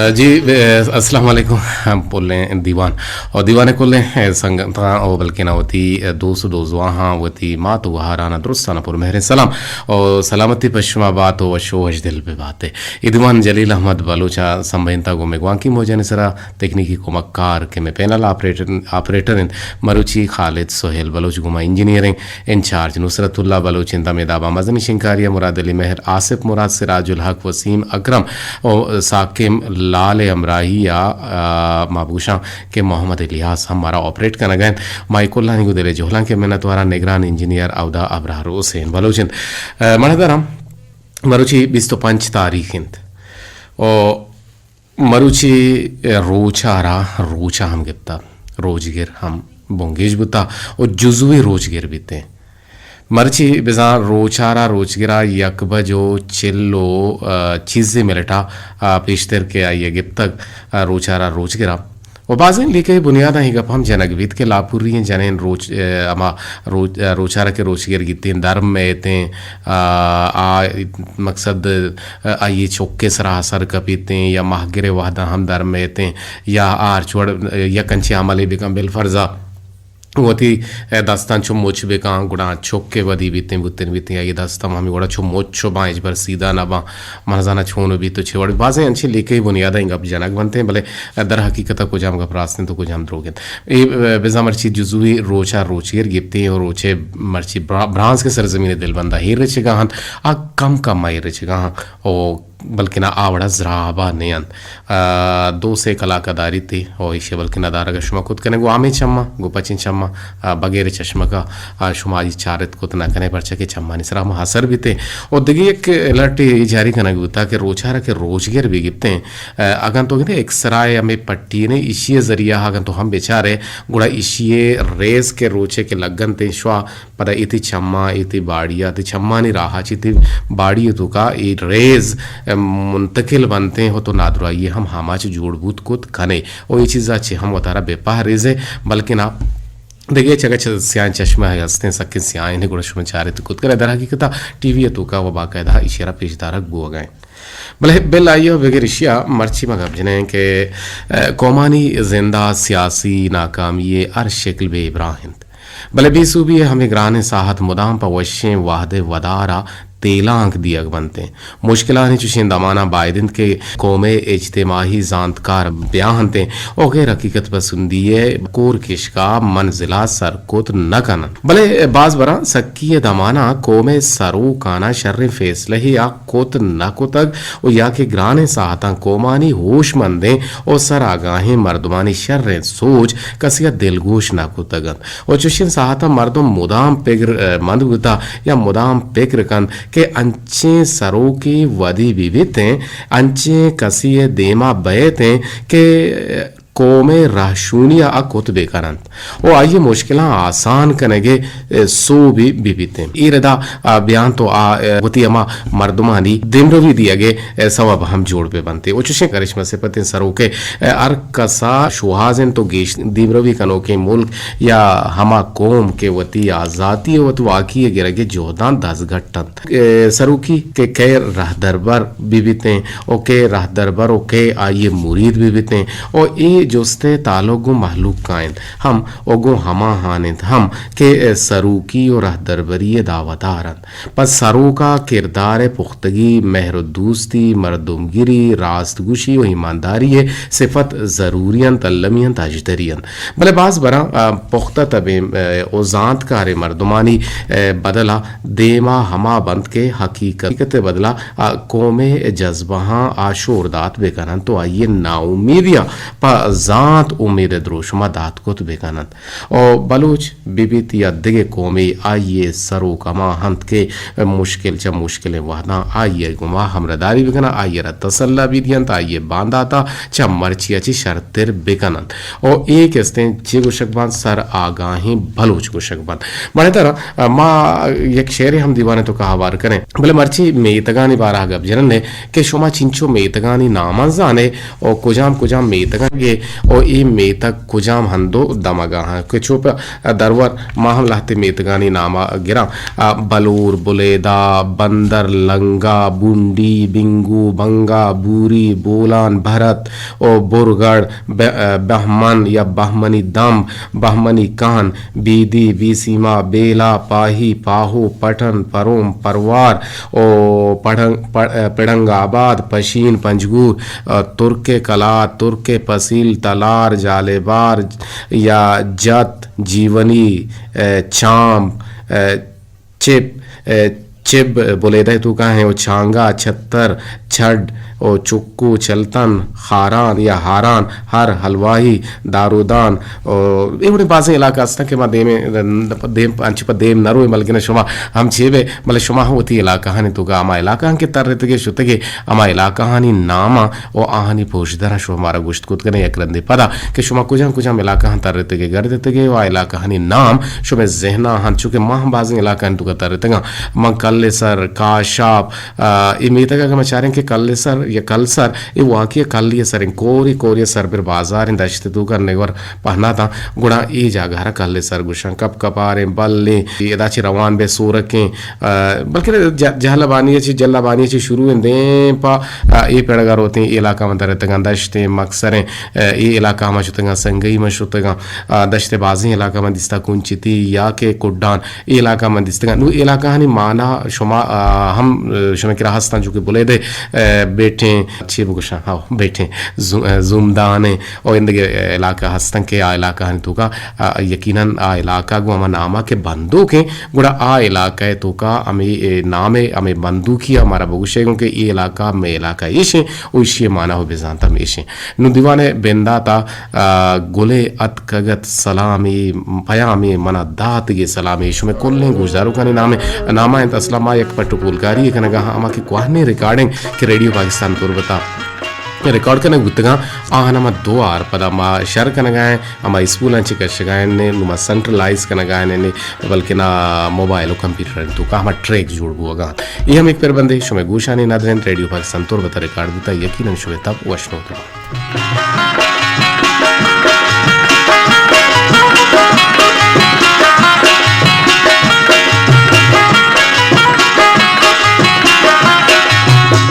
جی، السلام علیکم۔ پلیں دیوان اور دیوان کلیں سنگتاں اور بلکہ نہ وتی دوست و دوزواہاں، وتی مات و گہارانا درستانا پر مہریں سلام اور سلامتی پشما بات و وش و وش دل بہ باتے۔ اے دیوان جلیل احمد بلوچ ء سمبہینتا گوں مئے گوانکی موجانی سرا تکنیکی کمکار کہ مئے پینل آپریٹر، آپریٹر انت، مروچی خالد سہیل بلوچ گوں ما انجینئرنگ انچارج نصرت اللہ بلوچ انت، ہمے دابا مزنی شنکاری ء مراد علی مہر، آصف مراد، سراج الحق، وسیم اکرم و ساکم لال ء ہمراہی ء، آ، ما بگوشاں کہ محمد الیاس ہم مارا آپریٹ کنگ ء انت۔ ما اے کلانی گوں دل ء جہلانک ء منتواراں۔ نگران انجینئر اودا ابرار حسین بلوچ انت۔ آ، مڑداراں، مروچی بیست و پنچ تاریخ انت و مروچی روچ ء را روچ ء ہم گپتہ، روچگر ہم بنگیج بوتہ و جزوی روچگر بیتیں۔ مرچی بزاں روچ ء را روچگر ء یک بج و چل و، آ، چیزے منٹ ء، آ، پیشتر کہ آئی ء گپتگ، آ، روچ ء را روچگر ء و بازیں لیکہ بنیاداں اے گپ ہم جنگ بیت کہ لاپوری ئیں جنین روچ، آ، ہما روچ، آ، روچ ء را کہ روچگر گیتیں درم ایتیں، آ، آ مقصد، آ، آئی چک ء سرا اثر کپیتیں یا ماہگر ء وہداں ہم درمئیتیں یا آ ہرچ وڑ یک انچیں عملے بکن، بالفرض ء وتی دستاں چو مچ بکن، گڑا چک ء ودی بیتیں، بوتن بیتیں، آئی دست ہم ہمے وڑا چو مچ چو باں، ہچبر سیدھا نہ باں، من زاناں چون بیت و چے وڑ۔ بازیں انچیں لیکہی بنیاد ء اے گپ جنگ بنتیں، بلے در حقیقت ء کجام گپ راست انت و کجام دروگ انت۔ اے بزاں مرچی جزوی روچ ء روچگر گپتیں و روچ ء مرچی برا-، برانز کہ سرزمین ء دلبند ء ایر رچگا انت، آ کم کم ء ایر رچگا انت و بلکنا آ وڑا زرابا نہ انت۔ آ، دو سے کلاک ء داریت و ایشی ء بلکنا دارگ ء شما کت کنئے گوں ہمے چماں، گوں پچیں چماں، آ، بغیر چشمگ ء، آ، شما آئی چارت کت نہ کنئے، پرچا کہ چمانی سرا ہما اثر بیتیں۔ و دگہ یک الرٹے جاری کنگ بوتا کہ روچ ء را کہ روچگر بہ گپتیں، آ، اگاں تو گندے ایکسرا ء ہمے پٹی نے ایشی ء ذریعہ ء اگاں تو ہم بچارئے، گڑا ایشی ء ریز کہ روچ ء کہ لگنتیں شوا پدا اے تئی چماں، اے تئی باڑی ء، تئی چمانی راہ ء چہ تئی باڑی ء توکا اے ریز، ام، منتقل بنتیں و تو نادراہی ء ہم آماچ جوڑ بوت کت کنئے۔ و اے چیز ء چہ ہم وتارا بہ پہریزئے، بلکنا دگہ چگہ چ-، سیاہیں چشمہ ہستیں، سکیں سیاہیں، گڑا شما چارت کت کنئے۔ در حقیقت ء ٹی وی ء توکا و باقاعدہ ایشی ء را پیش دارگ بوگا انت۔ بلے بل آئی ء بگر ایشی ء مرچی ما گپ جنیں کہ، ء، قومانی زند ء سیاسی ناکامی ء ہر شکل بے ابراہ انت۔ بلے بے سوبی ء ہمے گرانیں ساہت مدام پہ وشیں وہد ء ودار ء تیلانک دیگ بنت انت۔ مشکلانی چشیں دماناں باید انت کہ قوم ء اجتماعی زانتکار بیا انت انت و غیر حقیقت پسندی ء کور کشکا منزل ء سر کت نہ کن انت۔ بلے باز براں سکی ء دماناں قوم ء سروکاناں شریں فیصلہ ء کت نہ کتگ و یا کہ گرانیں ساہتاں قومانی ہوشمندیں و سرآگاہیں مردمانی شریں سوج کسی ء دلگوش نہ کتگ انت و چشیں ساہتاں مردم مدام پگر، ء، مند بوتا یا مدام پکر کنت کہ انچیں سروکے ودی بہ بیتیں، انچیں کسی ء دیما بئیتیں کہ قوم ء رہشونی ء کت بہ کن انت و آئی ء مشکلاں آسان کنگ ء سوبی بہ بیت انت۔ اے ردا، آ، بیانت و آ، آ، وتی ہما مردمانی دیمروی دیگ ء سوب ہم جوڑ بہ بنت و چشیں کرشمہ سپتیں سروک ء ہر کسا شوہاز انت و گیش دیمروی کنوکیں ملک یا ہما قوم کہ وتی آزاتی و وت واکی ء گرگ ء جہداں دزگٹ انت۔ ء سروکی کہ کئے رہدربر بہ بیتیں و کئے رہدربر و کئے آئی ء مرید بہ بیتیں و اے جست ء تعلق گوں مہلوک ء انت ہم و گوں ہماہان انت ہم کہ سروکی و رہدربری ء دعوتار انت۔ پہ سروک ء کردار ء پختگی، مہر و دوستی، مردمگری، راستگوشی و ایمانداری ء صفت ضروری انت، المی انت، اژدری انت۔ بلے باز براں، آ، پختہ تبیں، آ، و زانتکاریں مردمانی، آ، بدل ء دیما ہما بنت کہ حقیقت، حقیقت ء بدل ء، آ، قوم ء جذبہاں آ شور دات بہ کن انت و آئی ء ناامیدیاں پہ زانت امید ء دروشم ء دات کت بہ کن انت۔ و بلوچ بہ بیت یا دگہ قومے، آئی ء سروک ہما انت کہ مشکل چہ مشکلیں وہداں آئی ء گوما ہمراہداری بہ کناں، آئی ء را تسلا بہ دینت، آئی ء باندات ء چہ مرچی ء چہ شرتر بہ کن انت۔ و اے کہ استیں چے گوشگ بنت، سر آگاہیں بلوچ گوشگ بنت۔ مڑے ترا ما یک شعرے ہم دیوان ء توکا ہوار کنیں، بلے مرچی میتگانی بارہ ء گپ جنن کہ شما چنچو میتگانی ناماں زانئے و کجام کجام میتگاں کہ او اے میتگ کجام ہند و دمگا ہاں کہ چو پہ درور ما ہم لہتے میتگانی ناما گراں۔ آ، بلور، بلیدہ، بندر، لنگا، بنڈی، بنگو، بنگا، بوری، بولان، بھرت او برگڑ، ب-، بہمن یا بہمنی دمب، بہمنی کہن، بیدی، بیسیما، بیلا، پاہی، پاہو، پٹن، پروم، پروار او پڑنگ، پ-، پڑنگ آباد، پشین، پنجگور، آ، ترک کلات، ترک پسیل، تلار، جالبار یا جت، جیونی، آ، چام، آ، چپ، آ، چب بلیدہ توکا ہیں، او چانگا، چھتر، چھڈ، او چکو، چلتن، خاران یا ہاران، ہر، حلواہی، دارودان، او اے وڑیں بازیں علاقہ ہستن کہ ما دیم، دیم، انچو پہ دیم نہ رویں، بلکن شما ہم چے بے، بلے شما ہم وتی علاقہ ہانی توکا ہما علاقہ ہن کہ ترتگے شتگے، ہما علاقہ ہانی نام او آہانی پوشدار شما مارا گوشت کت کنے یک رندے پدا کہ شما کجام کجام علاقہ ہن ترتگے گردتگے و آ علاقہ ہانی نام شما ذہنا ہن، چونکہ ما ہم بازیں علاقہ ہانی توکا ترتگاں۔ من کل سر، کاشاپ، آ، اے میتگ ء کہ ما چاریں کہ کل سر یا کل سر، اے واقعی کلی سر انت، کوری کوری سر بر بازار انت، دشت توکا نگور پہناتاں، گڑا اے جاگہ را کل سر گوشاں، کپ کپاریں، بلیں، ادا چہ روان بے سورکیں، آ، بلکہ ج-، جہلبانی چہ، جلبانی چہ شروع انت، دیم پا، آ، اے پڑگا روتیں، اے علاقہ من درتگاں، دشتیں، مکسریں، آ، اے علاقہ ما شتگاں، سنگئی ما شتگاں، آ، دشت بازیں علاقہ من دیستا، کنچتی یا کہ کڈان، اے علاقہ من دیستگاں۔ نوں اے علاقہ ہانی مانا شما، آ، ہم، آ، شما کرا ہستاں، چونکہ بلیدہ، آ، بیٹیں، چی بگوشاں، ہاو، بیٹیں، زو-، آ، زومدانیں، او اندگہ علاقہ ہستن کہ آ علاقہ ہانی توکا، آ، یقیناً آ علاقہ گوں ہما ناما کہ بندوکیں، گڑا آ علاقہ توکا ہمے، اے، نام، ہمے بندوکی ہمارا بگوشے گوں کہ اے علاقہ مے علاقہ ایشیں، او ایشی مانا ہو بزانتا ہمیشیں۔ نوں دیوان ء بندات ء، آ، گل ء اتکگ ات سلامے، پیامے منا داتگے سلامے۔ شمئے کلیں گوشداروکانی نام ء، نام ء انت۔ اصلا ما یک پٹ ء پولکاری ء کنگ ء آں، ہما کہ کوہنیں ریکارڈنگ کہ ریڈیو پاکستان تربت ء ریکارڈ کنگ بوتگاں، آہاں ما دو آر پدا ما شر کنگ ء ایں، ہما اسکولاں چہ کشگ ء ایں، نوں ما سنٹرلائز کنگ ء ایں، بلکنا موبائل و کمپیوٹر توکا ہما ٹریک جوڑ بوگ ء انت۔ اے ہم یک پربندے شمئے گوشانی ندر انت، ریڈیو پاکستان تربت ء ریکارڈ بوتگ، یقیناً شمئے تب وش نوتگ۔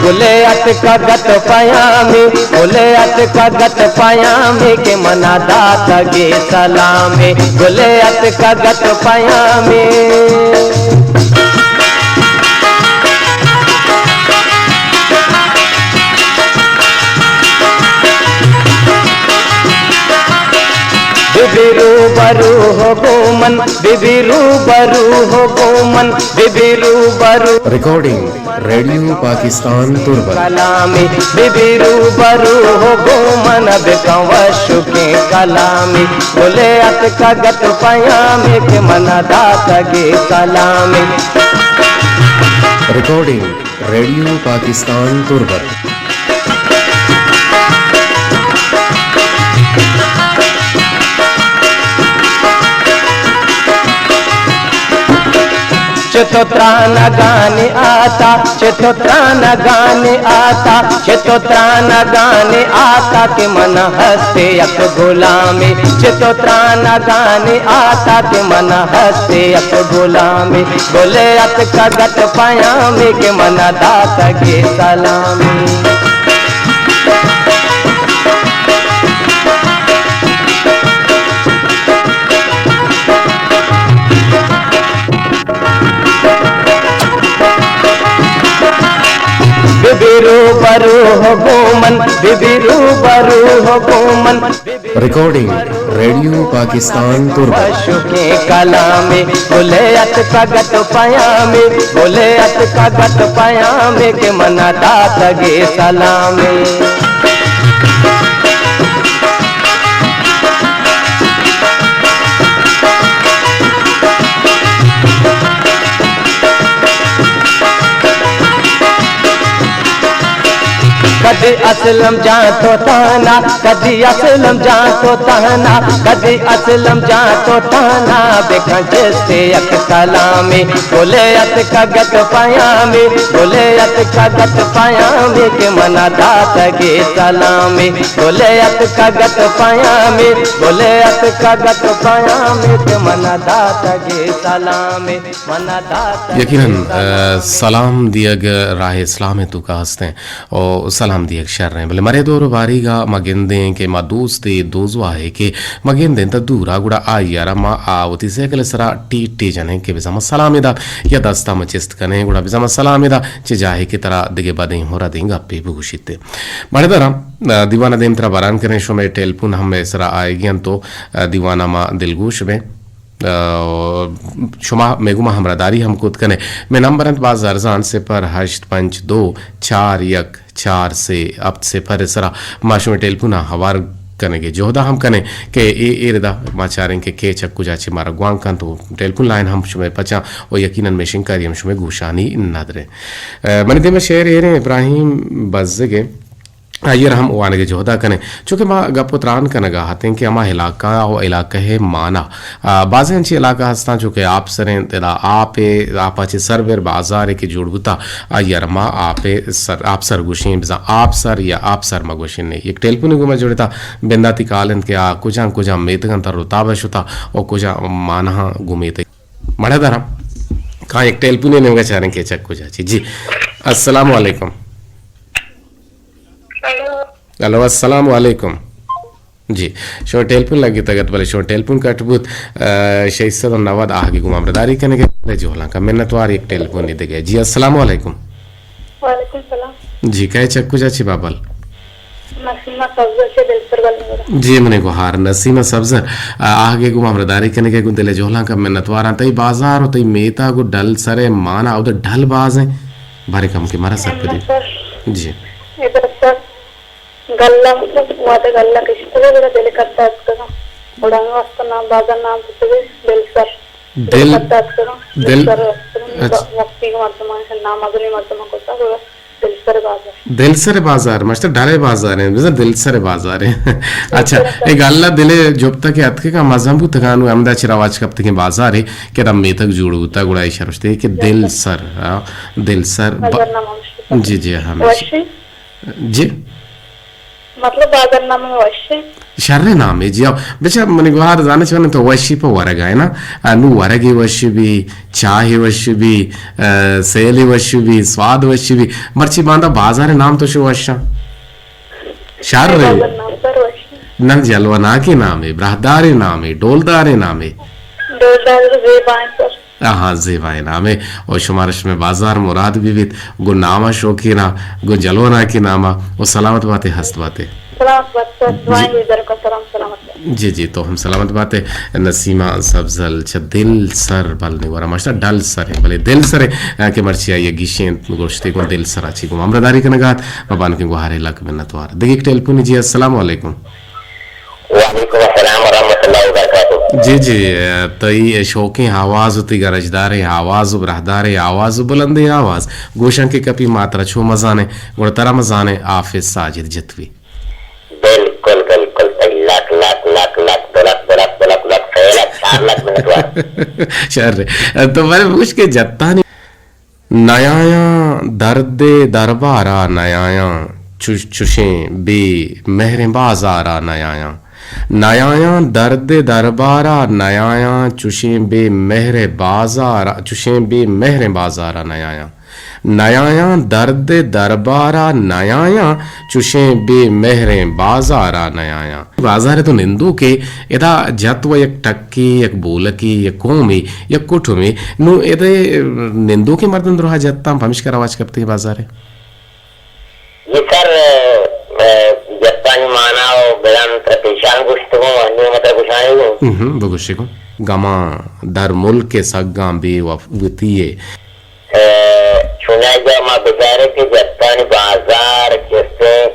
گلے اتکگ ات پیامے، گلے اتکگ ات پیامے کہ منا داتگے سلامے۔ گلے اتکگ ات پیامے۔ ببی روبرو ہو گوں من، ببی روبرو ہو گوں من، ببی روبرو۔ ریکارڈنگ ریڈیو پاکستان تربت۔ کلامے، ببی روبرو ہو گوں من بکن وشکیں کلامے۔ گلے اتکگ ات پیامے کہ منا داتگے سلامے۔ ریکارڈنگ ریڈیو پاکستان تربت۔ چہ تو ترانگانی آتا، چہ تو ترانگانی آتا، چہ تو ترانگانی آتا کہ من ہستے یک غلامے۔ چہ تو ترانگانی آتا کہ من ہستے یک غلامے۔ گلے اتکگ ات پیامے کہ من داتگے سلامے۔ ببی روبرو ہو گوں من، ببی روبرو ہو گوں من۔ ریکارڈنگ ریڈیو پاکستان تربت۔ وشکیں کلامے، گلے اتکگ ات پیامے، گلے اتکگ ات پیامے کہ منا داتگے سلامے۔ کدی اسلم جان تو تہنا، کدی اسلم جان تو تہنا، کدی اسلم جان تو تہنا، بکن چست یک کلامے، گلے اتکگت پیامے، گلے اتکگت پیامے، کہ منا داتگے سلامے، گلے اتکگت پیامے، گلے اتکگت پیامے، کہ منا داتگے سلامے، منا داتگے یقیناً، سلامے۔ سلام دیگ راہ اسلام توکا ہستیں۔ او سلام دیگ شریں، بلے مرے دور و باریگا ما گندیں کہ ما دوستے دوزواہے کہ ما گندیں تا دورا، گڑا آئی ء را ما آ وتی سائیکل ء سرا ٹیٹے جنیں کہ بزاں ما سلامے دات، یا دستا ما چست کنیں گڑا بزاں ما سلامے دات، چہ جاہے کہ ترا دگہ بدیں ہو ردیں گپے بگوشیت۔ مڑے دراں، آ، دیوان ء دیم ترا بران کنیں، شمئے ٹیلپون ہم مئے سرا آئیگی انت تو، آ، دیوان ء ما دلگوش بیں۔ آ، شما مئے گوما ہمراہداری ہم کت کنے۔ مئے نمبر انت باز ارزان، صفر ہشت پنچ دو چار یک چار سے ہپت صفر سرا ما شمئے ٹیلپون ء ہوار کنگے جہدا ہم کنیں کہ اے، اے ردا ما چاریں کہ کیچ ء کجا چہ مارا گوانک انت و ٹیلپون لائن ہم شمئے پچاں و یقیناً مئے شنگکاری ہم شمئے گوشانی ندریں۔ آ، منی دیما شعر ایریں ابراہیم بزگ ء آئی ء را ہم وانگ ء جہد ء کنیں۔ چونکہ ما گپ ء تران کنگ ء اتیں کہ ہما علاقہ ء و علاقہ ء مانا، آ، بازیں انچیں علاقہ ہستاں چونکہ آپ سر انت، ادا آپ ء، آپ ء چہ سر بر بازارے کہ جوڑ بوتا، آئی ء را ما آپ ء سر، آپ سر گوشیں، بزاں آپ سر یا آپ سر ما گوشیں۔ یک ٹیلپونے گوں ما جوڑتا، بنداتی کال انت کہ آ کجام کجام میتگ انت، رتاب ء شتا و کجام مانہاں گوں میتگ۔ مڑے دراں کاں یک ٹیلپونے نیمگا چاریں کہ چک کجا چی۔ جی، السلام علیکم۔ ہیلو۔ ہیلو، السلام علیکم۔ جی، شما ٹیلپون لگتگ ات، بلے شما ٹیلپون کٹ بوت۔ آ، شش سد و نود آہگی گوں ہمراہداری کنگے، بلے جہلانکا منتوار، یک ٹیلپونے دگہ۔ جی، السلام علیکم۔ وعلیکم السلام۔ جی، کئے چک کجا چی بابل؟ نسیمہ سبزر چہ دلسر بلنگورا۔ جی، منی گوہار نسیمہ سبزر، آ، آہگے گوں ہمراہداری کنگے گوں دل جہلانکا منتواراں۔ تئی بازار و تئی میتگ و ڈل سر مانا، او ڈل بازیں، بارے کم کہ مارا سرپدی۔ سر۔ جی۔ اے در سر گلہ، مطلب، وہدے گلہ کشتگ ء گڑا دل کٹا اتکگاں۔ گڑا ہمے واسطہ نام، بازار نام کتگ ء دل سر۔ دل، دل کٹا اتکگاں۔ دل، دل سر اتکگاں۔ اچھا۔ وقتی کہ مردماں نام مزنیں مردماں کتا گڑا دل سر بازار۔ دل سر بازار، ماشتا ڈلے بازار ہیں، بزن دل سر بازار ہیں۔ اچھا، دل سر۔ اے گلہ دل جبتا کہ اتکگاں مزن بوتگاں نو ہمدا چہ رواج کپتگیں بازارے کہ دم میتگ جوڑ بوتا گڑا اے شرشتے کہ دل سر، ہاں، دل سر با-، بازار نام ہمشی۔ جی، جی، ہمیشی۔ وشی؟ جی؟ مطلب بازار نام وشی؟ شریں نامے جی، او بچا منی گوہار زانے چونے تو وشی پہ ورگ آئے نا، آ، نو ورگی وشی بی، چاہی وشی بی، آ، سیلی وشی بی، سواد وشی بی، مرچی باندا بازار نام تو شو وشاں۔ شر۔ بازار نام سر وشی۔ نہ جلوہ ناکی نامے، براہدارے نامے، ڈولدارے نامے۔ ڈولدار زیبائیں سر۔ آہاں، زیبائیں نامے۔ او شمارا شمئے بازار مراد بہ بیت، گوں ناما شوقینا، گوں جلوناکی ناما، او سلامت باتے، ہست باتے۔ سلامت بات سر، جی۔ دعائیں گزر کا سلام سلامت بات۔ جی، جی، تو ہم سلامت باتے۔ نسیمہ سبزل چہ دل سر بل نگورا ماشتا ڈل سر ہے، بلے دل سر ہے، آ، کہ مرچی آئی گیشیں گوشتے گوں دل سر آچی گوں ہمراہداری کنگات، ما بانکیں گوہارے لک منتوار۔ دگہ یک ٹیلیفون۔ جی، السلام علیکم۔ وعلیکم السلام ورحمۃ اللہ وبرکاتہ۔ جی، جی، تئی شوقیں آواز و تئی گرجداریں آواز و براہداریں آواز و بلندیں آواز گوشاں کہ کپی ما ترا چو مزانیں، گڑا ترا مزانیں حافظ ساجد جتوی۔ بالکل، بالکل صحیح۔ لک، لک، لک، لک، دو لک، دو لک، دو لک، دو لک، سئے لک، چار لک منت وار۔ شر۔ تو بلے بگوش کہ جتانی نیایاں درد ءِ دربار ءَ نیایاں، چش-، چشیں بے مہریں بازار ءَ نیایاں۔ نیایاں درد ءِ دربار ءَ نیایاں، چشیں بے مہر بازار ءَ، چشیں بے مہریں بازار ءَ نیایاں۔ نیایاں درد ءِ دربار ءَ نیایاں، چشیں بے مہریں بازار ءَ نیایاں۔ بازار ءَ تو نندوکے، ادا جت و یک ٹکے، یک بولکے، یک قومے، یک کٹمے۔ نوں ادا نندوکیں مردم دراہ جتاں، پمشکا رواج کپتگیں بازار ءَ۔ جی سر، اے، جتانی مانا و بلان تر پیشان گوشتگوں، انی متر گوشانی گوں۔ ہم، بگوشی گوں۔ گماں در ملک سگاں بے وف-، وتی ءَ۔ اے، چونائجا ما بچاریں کہ جتانی بازار چستیں،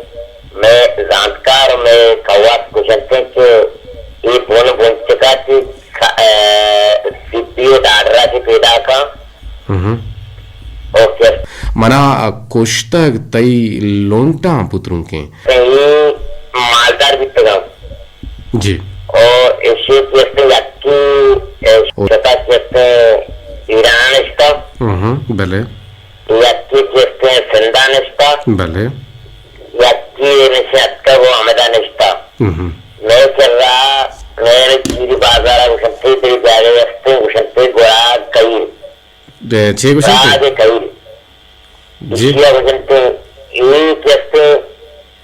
مئے زانتکار و مئے کواس گوشنتیں کہ اے بن بنچکا چی ک-، اے، سی پی اے ڈاڈرا چی پیداکاں۔ ہم۔ اوکے۔ منا کشتگ تئی لنٹاں پترونکیں۔ اے مالدار بیتگاں۔ جی۔ او ایشی کہ است یکی، اے، او۔ شتا کہ است ایران نشتا۔ ہم، بلے۔ یکی کہ است سندھ نشتا۔ بلے۔ یکی نشی اتکا وہ ہمدا نشتا۔ ہم۔ میں کرا، میں چیری بازارا گوشنتے، تئی جاگہ است، گوشنتے گوڑا کئی۔ اے، چے گوشنتے؟ راج کئی۔ جی۔ ایشی ء گوشنتے، اے کہ است،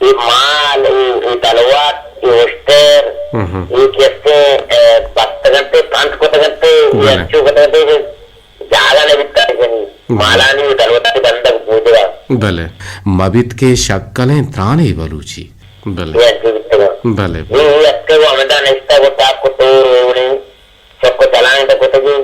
اے مال، اے، اے دلوت، اے اشتر، ہم۔ اے کہ است، اے، بستگنتے، پنت کتگنتے، اے بلے۔ انچو کتگنتے کہ جاگہ نہ بیتا کنی۔ بلے۔ مالانی دلوتانی بندگ بوجگا۔ بلے۔ مبیت کہ شکلیں ترانے بلوچی۔ بلے۔ اے انچو بیتگا۔ بلے۔ اے، اے اتکے وہ ہمدا نشتا، وہ تاک کو ٹور، وہ نہیں۔ چک و چلائیں تو کتگی،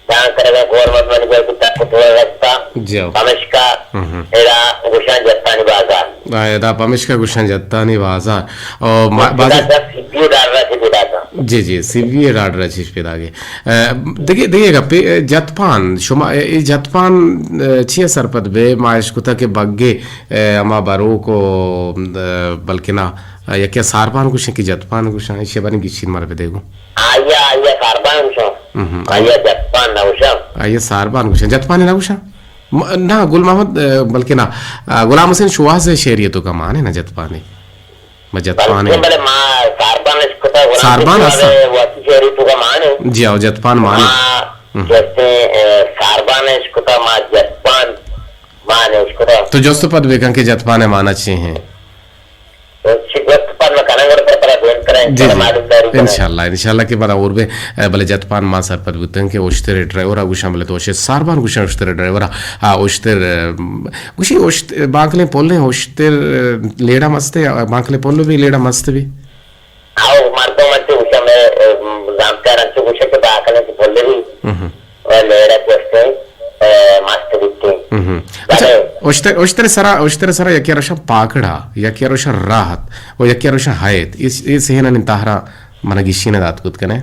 جان کرگا گورنمنٹ منیجر کی تک تو رکھتا، جی ہو۔ پمشکا، ہم۔ ادا گوشان جتانی بازار۔ آ، ادا پمشکا گوشان جتانی بازار۔ او ما-، پمشکا بازار۔ دس سی بی اے ڈالر چی پیدا تھا۔ جی، جی، سی بی اے ڈالر چی پیدا گئے۔ اے، دگہ، دگہ گپے، اے، جتپان، شما، اے، اے جتپان، اے، چیا سرپد بے؟ ما اشکتا کہ بگے، اے، اما بروک و، اے، بلکنا، اے، یکیا سارپان گوشن کہ جتپان گوشن، ایشی باریں گچین مر بدے گو۔ آیا، آیا ساربان گوشاں۔ ہم۔ آیا جتپان نہ گوشاں۔ آیا ساربان گوشاں۔ جتپان نہ گوشاں؟ م-، نہ، گل محمد، اے، بلکہ نہ، اے، غلام حسین شوہاز ءِ شعری ءِ توکا مانے نہ جتپانے۔ ما جتپانے۔ بلکہ بلے ما ساربان اش کتا غلام ساربان حسین ہستا۔ شوہاز ءِ وتی شعری توکا مانے۔ جی، او جتپان مانے۔ ما ہم۔ جیسے، اے، ساربان اش کتا ما جتپان مانے اش کتا۔ تو جست پد بکن کہ جتپان ءِ مانا چی ہیں؟ چی گوشت پد نہ کناں، گڑا ترا دیم کناں، جی، انشاءاللہ جی۔ معلومداری کناں۔ انشاءاللہ، انشاءاللہ کہ برا اور بے، اے، بلے جتپان ما سرپد بوتن کہ اشتر ڈرائیور ءَ گوشاں، بلے تو اشے ساربان گوشاں، اشتر ڈرائیور ءَ، آ، اشتر، اے، گوشی اشت-، بانکلیں پلیں اشتر، اے، لیڑا مست ہے، بانکلیں پل بھی لیڑا مست بھی۔ آؤ، مردم انچو گوشاں، میں، اے، زانتکار انچو گوشاں کہ بانکلیں پل بھی۔ ہم۔ و لیڑہ کہ استیں، اے، مست بیتیں۔ ہم۔ اچھا، بلے۔ اشتر، اشتر سرا، اشتر سرا یکے روشا پاکڑا، یکے روشا راحت، و یکے روشا حیت۔ اس، اس ہینانی تہرا منا گیشین دات کت کنے؟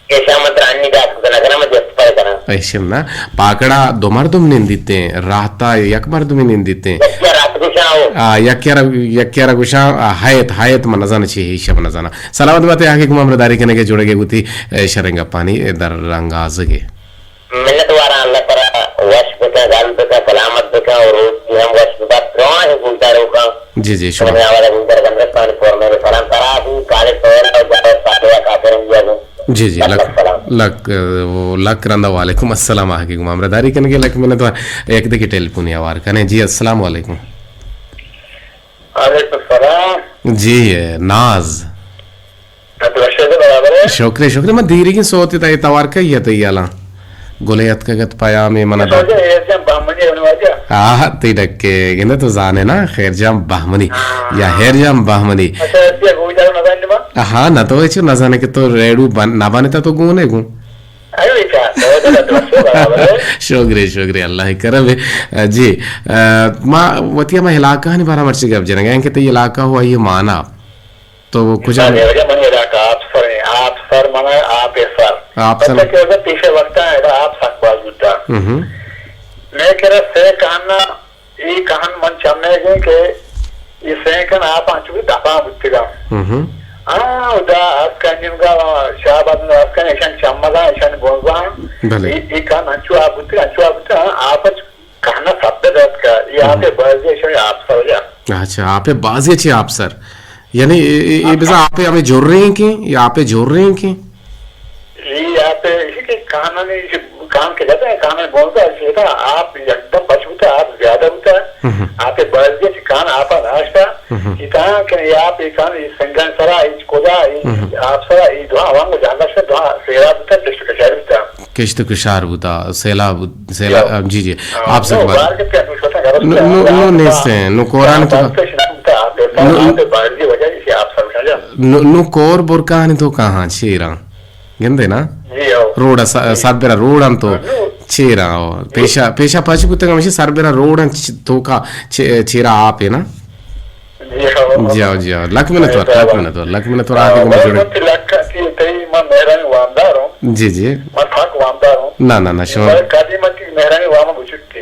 ایشا من ترا انی دات کت نہ کناں، من جست پہ کناں۔ ایشن نا، پاکڑا دو مردم نندیتیں، راحتا یک مردمی نندیتیں۔ یکے را راحت گوشاں او۔ آ، یکے را، یکے را گوشاں، آ، حیت، حیت من نزاناں چی، ایشا من نزاناں۔ سلامت باتے، آ کہ گوں ما ہمراہداری کنگے جوڑگے گوتی، اے، شریں گپانی، اے، در انگازگے۔ منت واراں، اللہ ترا وش بکن، گل بکن، سلامت بکن اور روچ کی ہم وش ببات۔ درائیں گوشداروکاں۔ جی، جی، شما۔ شمئے آواز گوشدار بندرستان فورمے سلام ترا بھی، خالد سہیل اور جاوید فاتحہ خاطر انگیا گوں۔ جی، جی، لک، لک، لک، لک، اے، لک رندا وعلیکم السلام، آ کہ گوں ما ہمراہداری کنگے لک منت وار۔ یک دگہ ٹیلیفونی آوار کنے۔ جی، السلام علیکم۔ وعلیکم السلام۔ جی، ناز۔ تو وش ئے، برابر ئے؟ شکرے، شکرے۔ من دیریگیں سوتے تئی توار کئی ات، یالا گلے اتکگ ات پیامے من تو دا۔ واجہ ہیر جان بہمنی اے واجہ۔ آہ، تئی ڈکے گندے تو زانے نا، خیر جان بہمنی۔ ہاں۔ یا ہیر جان بہمنی۔ اچھا، ایسی گوجا نہ زانے ما؟ ہاں، نہ تو ایچو نہ زانے کہ تو ریڈو بن-، نہ بنتا تو گونے گون۔ اے بیچا، تو تو تو برابر ئے۔ شکرے، شکرے، اللہ کرم ئے۔ جی، اے، ما وتی ہما علاقہ ہانی بارا مرچی گپ جنگا کہ تئی علاقہ ہو آئی مانا۔ تو کجا؟ من، من علاقہ آپسر ہیں، آپسر من ہے، آپ سر۔ آپسر۔ پتہ کہ اگر پیشے وقت ہے، اگر آپ سک باز بوتا۔ ہم۔ میں کرا سے کہنا، یہ کہن من چمے گے کہ یہ سے کن آپ انچو دفعہ بوتگا۔ ہم۔ ہاں، ادا آس کنجم گا، شاہ باد آس کن، ایشان چمگا، ایشان بونزا۔ بلے۔ یہ، یہ کہن انچو آپ بوتگا، انچو آپ بوتگا، آپ کہنا سب دات کا، یہ آپ بازی ایشان آپ سر جا۔ اچھا، آپ بازی چی آپ سر؟ یعنی اے، اے، اے بزاں آپ ہمیں جوڑ رہے ہیں کہ، یا آپ جوڑ رہے ہیں کہ؟ اے آپ اسی کہ کانانی، کان کہ جاتا ہے، کانانی بولتا ہے، اسی کہ آپ یکدم بچ ہوتا ہے، آپ زیادہ ہوتا ہے۔ ہم۔ آپ بازی چی کان آپ ناشتا، ہم۔ اتا کہ اے آپ، اے کان، اے سنگان سرا، اے کجا، اے ہم۔ آپ سرا، اے دعا، عوام کو جاننا سے دعا، سیرا بوتا، کشت کشاری بوتا۔ کشت کشار بوتا، سیلاب، سیلاب، جی۔ جی، جی۔ ہاں، آپ سے نو، بات۔ بار کے کیا نو، نو، نو، آپ نیست ہیں، نو کوران تو بات سے شروع ہوتا، آپ دیکھتا، نو، آپ بار کی وجہ سے آپ سمجھا جا۔ نو، نو کور برکان تو کہاں چیراں؟ گندے نا؟ جی، ہاں۔ روڈ س-، جی۔ سر برا روڈ ہم تو ہاں، نو۔ چیراں ہو۔ جی۔ پیشا، پیشا پاچی کتے ہمیشہ سر برا روڈ ہم چ-، تو کا چ-، چیرا آپ ہے نا؟ جی ہاں۔ جی ہاں، جی ہاں۔ لک منت وار، لک منت وار، لک منت وار، آگے ہاں، گمشڑے۔ لک تئی، تئی من مہرانی وامدار ہوں۔ جی، جی۔ من حق وامدار ہوں۔ نہ، نہ، نہ، شما۔ بلے کدی من تئی مہرانی وام بچکتی۔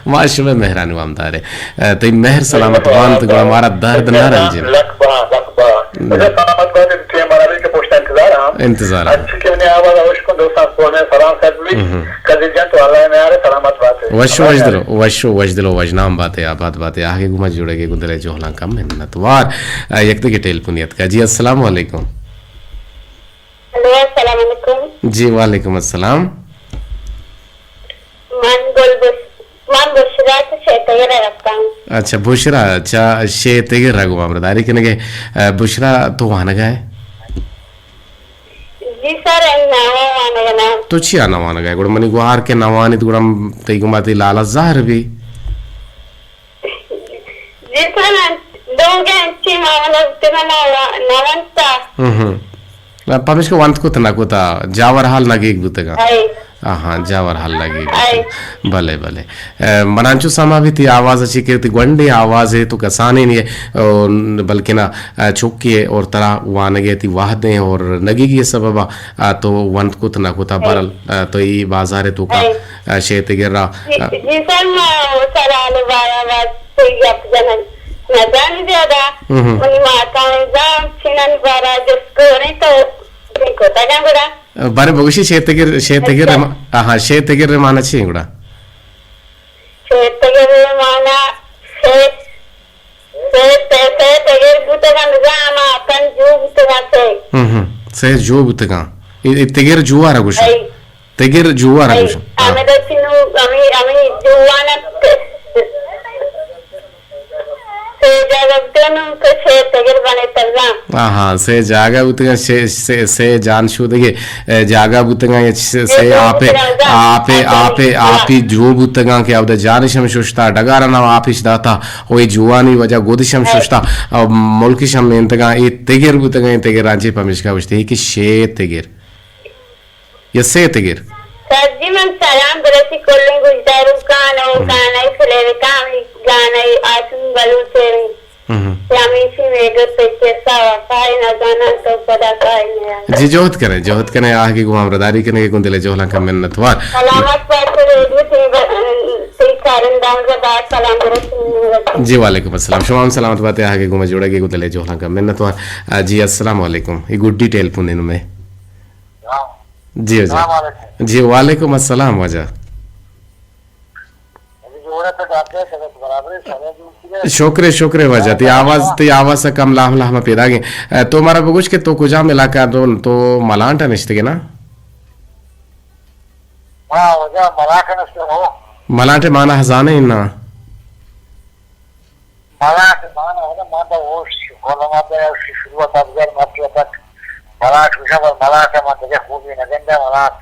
ما شمئے مہرانی وامدار ایں۔ ء، تئی مہر سلامت بانت، گڑا مارا درد نہ رنجیں۔ لک با، لک با۔ اچھا، سلامت بات، ٹیم برابر کے پوچھتا انتظار ہاں۔ انتظار ہاں۔ اچھی کہ منی آواز اوش کن دوستاں، سونے سلام سر بھی۔ کدی جان تو اللہ میارے سلامت بات ہے۔ وشو وشدلو، وشو وشدلو، وشنام بات ہے، آباد بات ہے۔ آگے گما جوڑے گے گندلے جوہلاں کم منتوار۔ ء، یک دگہ ٹیلیفونی اتکا۔ جی، السلام علیکم۔ ہلو، السلام علیکم۔ جی، وعلیکم السلام۔ من گل بش-، من بشرا چہ شیتگرا رپتاں۔ اچھا، بشرا چہ شیتگرا گوں ہمراہداری کنگے۔ ء، بشرا تو وانگا ئے؟ جی سر، نہ وانگا نہ۔ تو چیا نہ وانگا ئے؟ گڑا منی گوہار کہ نہ وانیت گڑا تئی گما تئی لالچ زہر بی۔ جی سر، لوگ انچیں معاملہ بوتگا ما وا-، نہ ونتا۔ ہم ہم۔ پمیشکا ونت کت نہ کتا، جاور حال نگیگ بوتگا۔ آہاں، جاور حال نگیگ بوتگا۔ بلے، بلے۔ ء، من انچو سما بیت تئی آواز اچی کہ تئی گونڈیں آوازے تو کسانیں نیے، او، بلکنا، ء، چکے اور ترا وانگے تئی وہدیں اور نگیگی سببا، ء، تو ونت کت نہ کتا۔ بہرحال، ء، تو ای بازار توکا، ء، شیتگرا، جی، ء، جی سر، ما سلال بارا بات کوئی گپ جنگ نہ جان زیادہ۔ ہم ہم۔ منی ماتا زان چنن بارا جس کوریں تو دن کو تگا گڑا۔ بارے بگوشی شیتگر، شیتگر اچھا۔ رما-، آہا، شیتگر رمانا چی گڑا؟ شیتگر رمانا شیت سے، سے، سے تگر بوتگاں، بزاں ہما تن جو بوتگاں سے۔ ہم ہم۔ سے جو بوتگاں۔ اے، اے تگر جوارا گوشاں۔ اے۔ تگر جوارا اے۔ گوشاں۔ ہاں۔ ہمیں دچی نو، ہمیں، ہمیں جوانا ت-، سے جاگہ بوتگاں نو تو سے تگر بنے تگاں۔ ہاں، ہاں، سے جاگہ بوتگاں، سے، سے، سے جان شودگے۔ ء، جاگہ بوتگاں یا چ-، سے آپے، آپے، آپے، آپی جو بوتگاں کہ اودا جانش ہم ششتا، ڈگارا نام آپش داتا، او اے جوانی وجہ گودش ہم ششتا، او ملکش ہم مینتگاں، اے تگر بوتگاں، اے تگراں چے پمیشکا گوشتے کہ شے تگر یا سے تگر۔ سر جی من سلام برسی کلیں گوشداروکاں و گانائی فلیوکاں، گانائی آسمی بلوچ ہم۔ ہمیشی میگت پچ سا وفائے نزاناں تو پدا کائے نیا۔ جی، جہد کنے، جہد کنے، آہگی گوں ہمراہداری کنے، گوں دل جہلاں کا منتوار۔ سلامت بات، ریڈیو تئی ب-، تئی کارندہ زبا سلام برسون۔ جی، وعلیکم السلام۔ شما ہم سلامت بات، آہگی گوں جوڑگی گوں دل جہلاں کا منتوار۔ آ، جی، السلام علیکم۔ یہ گڈی ٹیلیفون ہے نمے۔ جی، جی۔ السلام علیکم۔ جی، وعلیکم السلام واجہ۔ شکر، شکر واجہ، تئی آواز، تئی آواز سے کم لاہم لاہم پیدا گئے۔ اے، تو مارا بگوش کہ تو کجام علاقہ تو، تو ملانٹ نشتگے نا؟ ہاں، واجہ ملانٹ نشتگے ہو۔ ملانٹ مانا ہزانے نا؟ ملاٹ مان ہمدا ما دا ہوش، کولما دا شروع تا بگر مت تک ملاٹ گوشا، بل ملاٹ ما دگہ خوبی نہ گندہ ملاٹ۔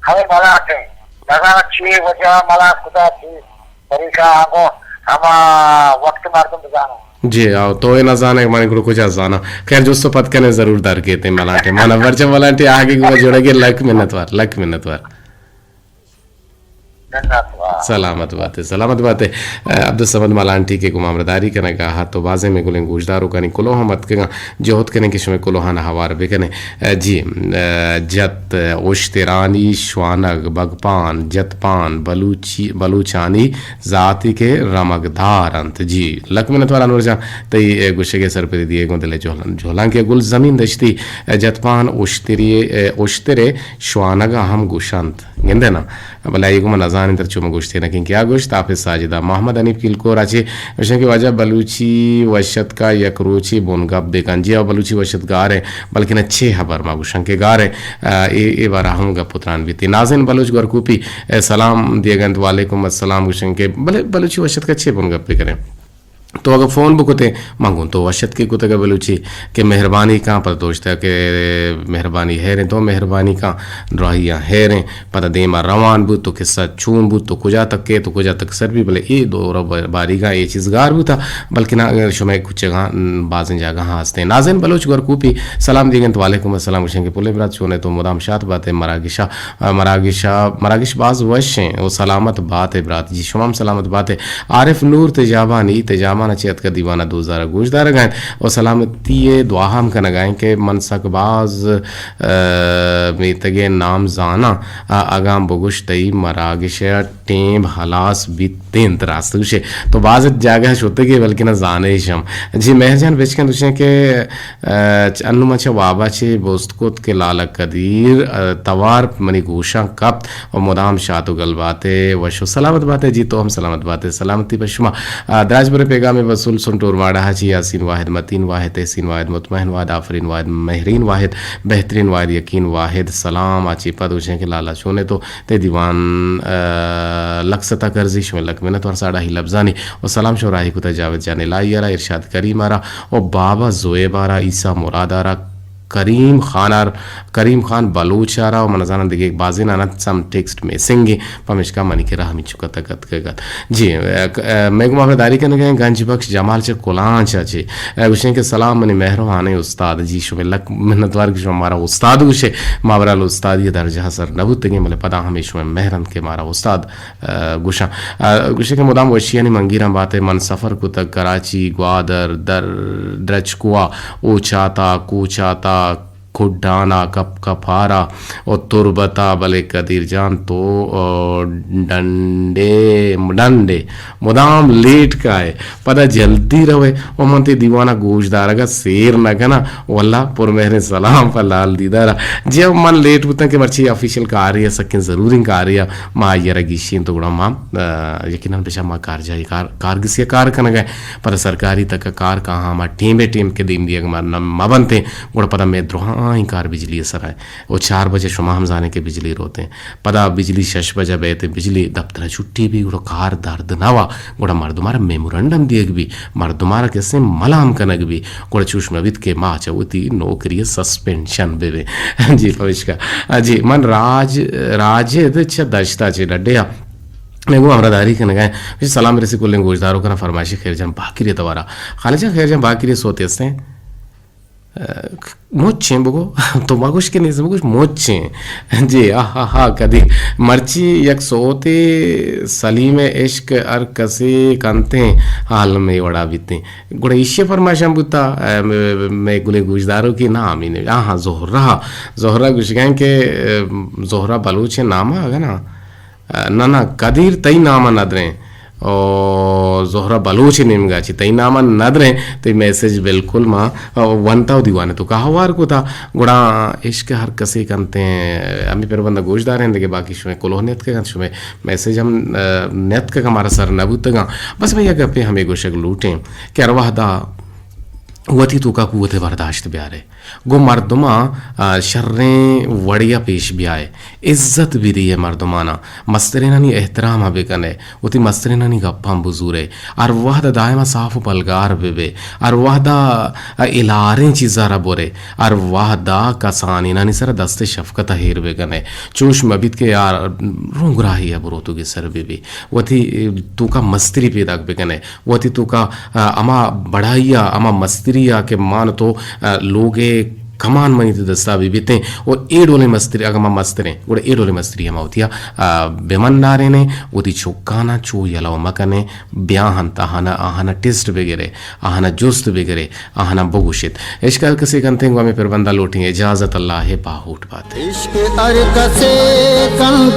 ہمیں ملاٹ ہیں۔ نزانہ چی وجہ ملاٹ کتا چی طریقہ آنگو ہما وقت مردم بزانو۔ جی، آؤ، تو اے نہ زانے، من گڑا کجا زانا۔ خیر، جست و پد کنے ضرور در کیتے ملاٹے۔ مانا برچہ ملاٹے آگے گڑا جوڑے گے، لک منتوار، لک منتوار۔ سلامت بات ئے، سلامت بات ئے۔ اے، عبدالصمد ملانٹی کہ گوں ما ہمراہداری کنگا ات و بازیں مئے گلیں گوشداروکانی کلوہ ہم اتکگاں، جہد کنیں کہ شمئے کلوہاں ہوار بکنیں۔ اے، جی، اے، جت، اشترانی شوانگ، بگپان، جتپان، بلوچی، بلوچانی ذاتی کہ رمگدار انت۔ جی، لک منتوار انور جان، تئی، اے، گوشگے سرپدی دیئے گوں دلے جہلان-، جہلانکے گل زمین دشتی، اے، جتپان اشتری، اے، اشترے شوانگا ہم گوشنت۔ گندے نا، بلے آئی گوما نزانیں تر چو من گوشتے نہ کن کیا گوشت۔ حافظ ساجدہ محمد حنیف کیلکور آ چے گوشن کہ واجہ بلوچی وشتکا یک روچے بن گپ بکن۔ جی ہاں، بلوچی وشت گار ہے، بلکن اچھے خبر ما گوشن کہ گار ہے۔ آ، اے، اے بارہ ہم گپ و تران بیتی۔ نازن بلوچ گورکوپی، اے، سلام دیگنت، وعلیکم السلام گوشن کہ بلے بلوچی وشتکا چے بن گپ بکنے۔ تو اگہ فون بکتے، من گوں تو وش اتکے کتگ بلوچی کہ مہربانی کاں، پدا دوشتہ کہ مہربانی ہیریں، تو مہربانی کاں، دراہیاں ہیریں، پدا دیما روان بوت، تو قصہ چون بوت، تو کجا تک کے، تو کجا تک سر بی، بلے اے دور باریگاں اے چیز گار بوتا، بلکنا شمئے کچگاں بازیں جاگہاں ہستیں۔ نازن بلوچ گورکوپی سلام دیگنت، وعلیکم السلام گوشن کہ پلے برات چونے تو مدام شات باتے مراگشا، مراگشا، مراگش باز وش ہیں و سلامت باتے برات جی، شما ہم سلامت باتے۔ عارف نور تجابانی، تجاب مانا چہ اتکا دیوانا دوزارا گوش دارگا انت و سلامتی ء دعا ہم کنگا انت کہ من سک باز، ء، میتگے نام زاناں، ء، اگاں بگوش تئی مراگش ء ٹیم ہلاس بیت انت، راست گوشے تو باز جاگہ شتگے بلکنا زانیش ہم۔ جی مہر جان بچکن دوشیں کہ ء، چ-، انوں من چہ وابا چہ بست کت کہ لالا قدیر، ء، توار منی گوشاں کپت و مدام شات و گل باتے، وش و سلامت باتے۔ جی تو ہم سلامت باتے، سلامتی پہ شما۔ ء، دراج برے پیغام وصول سن ٹور ماڑا چی یاسین واحد، متین واحد، تحسین واحد، مطمئن واحد، آفرین واحد، مہرین واحد، بہترین واحد، یقین واحد۔ سلام آ چی پد وشیں کہ لالا چونے تو تے دیوان، ء، لک ستا کرزی شمے لک منت وار ساڑا ہی لبزانی و سلام شو راہی کتا جاوید جان الہی را، ارشاد کریم را، و بابا زویب ء را، عیسی مراد ء را، کریم خان ء را، کریم خان بلوچ ء را، و من زاناں دگہ بازین انت سم ٹیکسٹ میسنگ ایں، پمیشکا منی کرا ہمینچو کتگ اتکگ ات۔ جی، ء، ک-، ء، مئے گوما ہمراہداری کنگ ء انت گنج بخش جمال چہ کلانچ ء چہ، ء، گوشیں کہ سلام منی مہروانیں استاد، جی شمے لک منتوار کہ شما مارا استاد گوشے، ما برال استادی درجہ ء سر نہ بوتگیں، بلے پدا ہمے شمے مہر انت کہ مارا استاد ء، گوشاں۔ ء، گوشے کہ مدام وشیانی منگیراں باتے، من سفر کتگ کراچی، گوادر، در، درچکوا، اوچاتا، کوچاتا، کڈانا، کپ کپارا و تربتا، بلے قدیر جان تو، ء، ڈنڈے، ڈنڈے مدام لیٹ کائے، پدا جلدی روے و من تی دیوانا گوش دارگا سیر نہ کناں۔ واللہ پر مہریں سلام پہ لال دیدارا۔ جی اب من لیٹ بوتاں کہ مرچی آفیشل کارے ء، سکیں ضروریں کارے ء، ما آئی ء را گیشیں تو گڑا ما، ء، یقیناً بشا ما کار جاہی کار، کارگسی ء کار کنگ ء، پدا سرکاری تک ء کار کاہاں ما ٹیم بہ ٹیم کہ دیم دیگ ما نہ، ما بنتیں، گڑا پدا مئے درہائیں کار بجلی ء سرا ء۔ و چار بجے شما ہم زانیں کہ بجلی روتیں۔ پدا بجلی شش بجہ بیت، بجلی دپتر ء چھٹی بی، گڑا کار درد نہ وا، گڑا مردم ء را میمورنڈم دیگ بی، مردم ء را کسے ملام کنگ بی، گڑا چوش مہ بیت کہ ما چہ وتی نوکری ء سسپینشن بہ بیں۔ جی، پمیشکا، جی، من راج، راجد چہ دشتا چہ ڈڈے ء مئے گوں ہمراہداری کنگ ء انت۔ سلام رسی کلیں گوشداروکاں، فرمائشی خیر جان باکری توارا۔ خالد جان خیر جان باکری سوتے ہستیں۔ ء، مچیں بگو، تو مگوش کہ نیست بگوش مچیں۔ جی، آہا ہا، کدی مرچی یک سوتے سلیم عشق ہر کسے کنتیں حال میں وڑا بیتیں۔ گڑا ایشی فرمائشاں بوتا، ء، مئے، مئے گلیں گوشداروکی نام ہی نہیں۔ آہا، زہرہ، زہرہ گوشگیں کہ، ء، زہرہ بلوچ نام ہے، اگر نا؟ نہ، نہ، قدیر تئی نام ء ندریں۔ او زہرہ بلوچ نیمگا چی تئی نام ء ندریں، تئی میسج بالکل ما، ء، ونتا و دیوانے تو کا ہوار کتا۔ گڑا عشق ہر کسے کنتیں، ہمیں پر بندہ گوش داریں، دگہ باقی شمے کلوہ نیتکگاں، شمے میسج ہم، ء، نیتکگاں، مارا سر نہ بوتگاں۔ بس میں یک گپے ہمیں گوشگ لوٹیں کہ ہر وہدا وتی توکا قوت برداشت بیارے۔ گوں مردماں، آ، شریں وڑیا پیش بیائے، عزت بدیئے مردماناں، مسترینانی احترام ء بکنے، وتی مسترینانی گپاں بزورے، ہر وہد ء دائم ء صاف و پلگار ببے، ہر وہد ء الاریں چیزا را برے، ہر وہد ء کسانینانی سر دست شفقت ء ایر بکنے، چوش مبیت کہ یار رونگراہی ء بروتوگے سر ببے، وتی توکا مستری پیداک بکنے۔ وتی توکا، آ، ہما بڑائی ء، ہما مستری ء کہ مان تو، آ، لوگ ء کمان منی تئی دستا بہ بیتیں و اے ڈولیں مستری، اگاں ما مستریں، گڑا اے ڈولیں مستری ہما وتی ء، آ، بہ من دارینیں، وتی چکاناں چو یلو مکنیں، بیا ہنت آہانا، آہانا ٹیسٹ بگرے، آہانا جست بگرے، آہانا بگوشت۔ اشکال کسے کنتیں گوں ہمیں پربندا لوٹیں اجازت، اللہ ء پاہوٹ بات۔ عشق ہر کسے کن